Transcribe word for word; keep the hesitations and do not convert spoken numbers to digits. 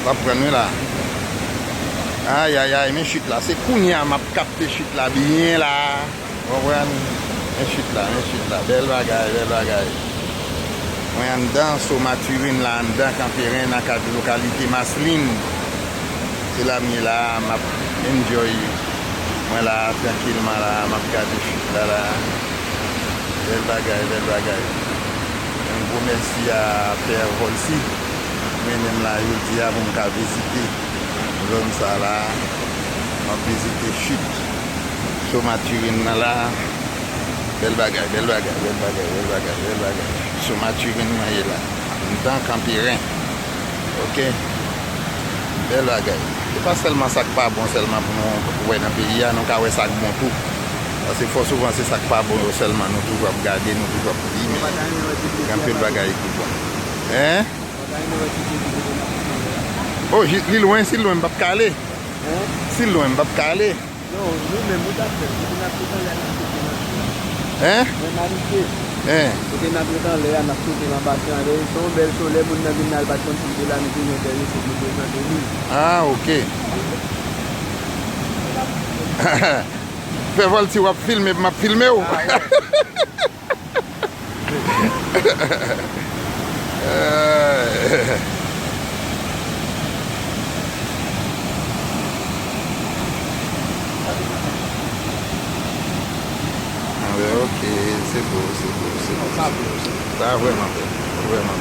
Sa pran wi la. Ayayay, men chit la. Se kounye a m ap kapte chit la byen la. Konprann? Men chit la, men chit la. Bèl bagay, bèl bagay. Mwen anndan So Mathurin la, anndan Kanperen, nan kad lokalite Maslin. Se la m ye la, m ap enjoy. Mwen la, trankilman la, m ap gade chit la la. Bèl bagay, bèl bagay. Yon gwo mèsi a Pè Volcy. Mennen m la jodi a pou m ka vizite zòn sa la. M ap vizite chit So Mathurin nan la. Bèl bagay, bèl bagay, bèl bagay, bèl bagay, bèl bagay. So Mathurin mwen ye la. Anndan Kanperen. Oke. Bèl bagay. Se pa sèlman sa k pa bon sèlman pou nou wè nan peyi a, nou ka wè sa k bon tou. Paske fò souvan se sa k pa bon yo sèlman nou toujou ap gade, nou toujou ap di, men gen anpil bagay ki bon. Hein? Oh, li lwen, si l lwen, m p ap ka ale. Si l lwen, m p ap ka ale. Non, nou menm, nou t ap fè l. Kote n ap ret anlè a, n ap sote nan vil la. Hein? Mwen m abitye. Hein? Kote n ap ret anlè a, n ap sote nan basen anlè. Se yon bèl solèy, moun nan vin la, l pa t konn si l te la, nou te gen dènye sèt nou prezante li. Ah, oke. Pè Volcy, w ap filme, m ap filme w. Ah, wè. Anben, oke, se bon, se bon, se bon, se bon, se bon. Sa vrèman bèl, vrèman